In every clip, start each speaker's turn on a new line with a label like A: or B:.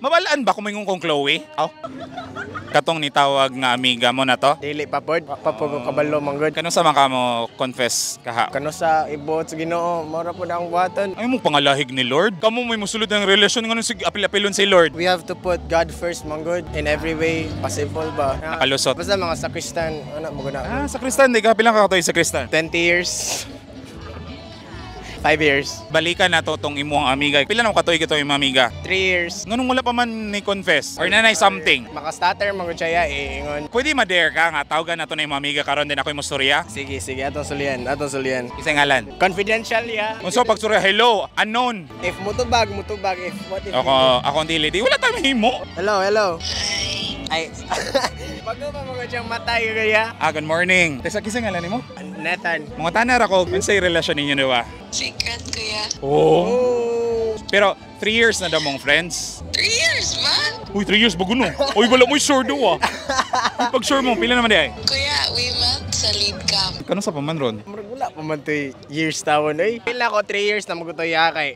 A: Mabalaan ba kung mingon kong Chloe? Aw. Katong nitawag nga amiga mo na to?
B: Dili pa pod, pa pod ko kabalo man gud.
A: Kano sa man ka mo confess kaha?
B: Kano sa ibuot sa Ginoo, mao ra pod ang buhaton.
A: Ay mong pangalahig ni Lord? Kamo may musulod ng relasyon nganong sige apil-apilon si Lord.
B: We have to put God first man gud in every way possible ba.
A: Nakalusot.
B: Basta mga sakristan, ano mo gud na.
A: Ah, sakristan, di ka pilang ka katuig sakristan?
B: 20 years. 5 years.
A: Balikan na to tong imuang amiga. Pila na mo katuig ito imong amiga?
B: 3 years.
A: Nganong wala pa man ni confess? Or nanay something?
B: Maka-stutter man gud siya eh, ingon.
A: Pwede ma-dare ka nga tawagan na to na imong amiga karon din ako imong storya?
B: Sige, sige, atong sulian, atong sulian.
A: Isa ngalan.
B: Confidential ya.
A: Unsa pagsurya, hello, unknown.
B: If mutubag, mutubag. If what if
A: Ako ako ang dili di wala tayo mahimo.
B: Hello, hello. Ay. Bago pa mga siyang matay kaya.
A: Ah, good morning. Tesa kinsa ngalan nimo?
B: Nathan.
A: Mga tanar ako, unsay relasyon ninyo ni ba?
C: Secret, kuya.
A: Oh.
B: Oh.
A: Pero 3 years na daw mong friends.
C: 3 years, man?
A: Uy, 3 years bago no. Uy, wala mo sure do ah. Uy, pag sure mo, pila naman di ay?
C: Kuya, we met sa lead camp.
A: Kano sa paman ron?
B: Murag wala pa man to'y years tawon oy. Pila ko 3 years na magutoy kay.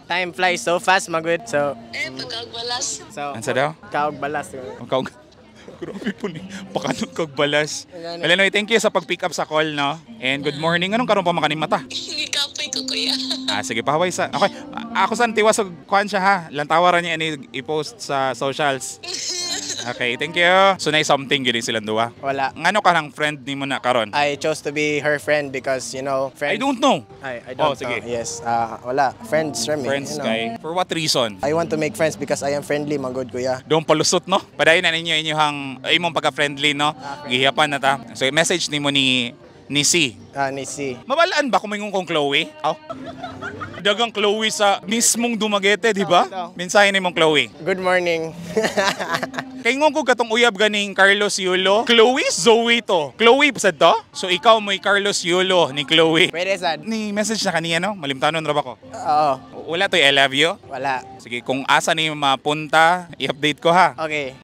B: Time flies so fast magud. So,
C: Eh, pagkagbalas.
B: So
A: Ansa daw?
B: Kaog balas.
A: Ang kaog. Grabe po ni. Pakanong kag balas. Well, anyway, thank you sa pag-pick up sa call, no? And good morning. Anong karon pa makaning mata?
C: Gikapoy ko, kuya.
A: Ah, sige, pahaway sa. Okay, ako sa tiwas og kuan siya ha. Lantawaran niya ani i-post sa socials. Okay, thank you. So na something gid silang duwa.
B: Wala.
A: Ngano ka ng friend nimo na karon?
B: I chose to be her friend because, friends.
A: I don't know.
B: I don't
A: Oh, sige.
B: know. Yes. Ah, wala. Friends, remi.
A: Friends kay. For what reason?
B: I want to make friends because I am friendly, man gud, kuya.
A: Don't palusot no. Padayon na ninyo inyong imong pagka-friendly no. Gihiyapan na ta. So message nimo ni C.
B: Ah, ni C.
A: Mabalaan ba kung mingon kong Chloe? Aw. Dagang Chloe sa mismong Dumaguete, di ba? Mensahe nimong Chloe.
B: Good morning.
A: Kay ngon ko katong uyab ganing Carlos Yulo. Chloe, Zoe to. Chloe sad to? So ikaw mo'y Carlos Yulo ni Chloe.
B: Pwede sad.
A: Ni message na kaniya no? Malimtanon ra ba ko?
B: Oo.
A: Wala to'y "I love you."
B: Wala.
A: Sige, kung asa ni mapunta, i-update ko ha.
B: Okay.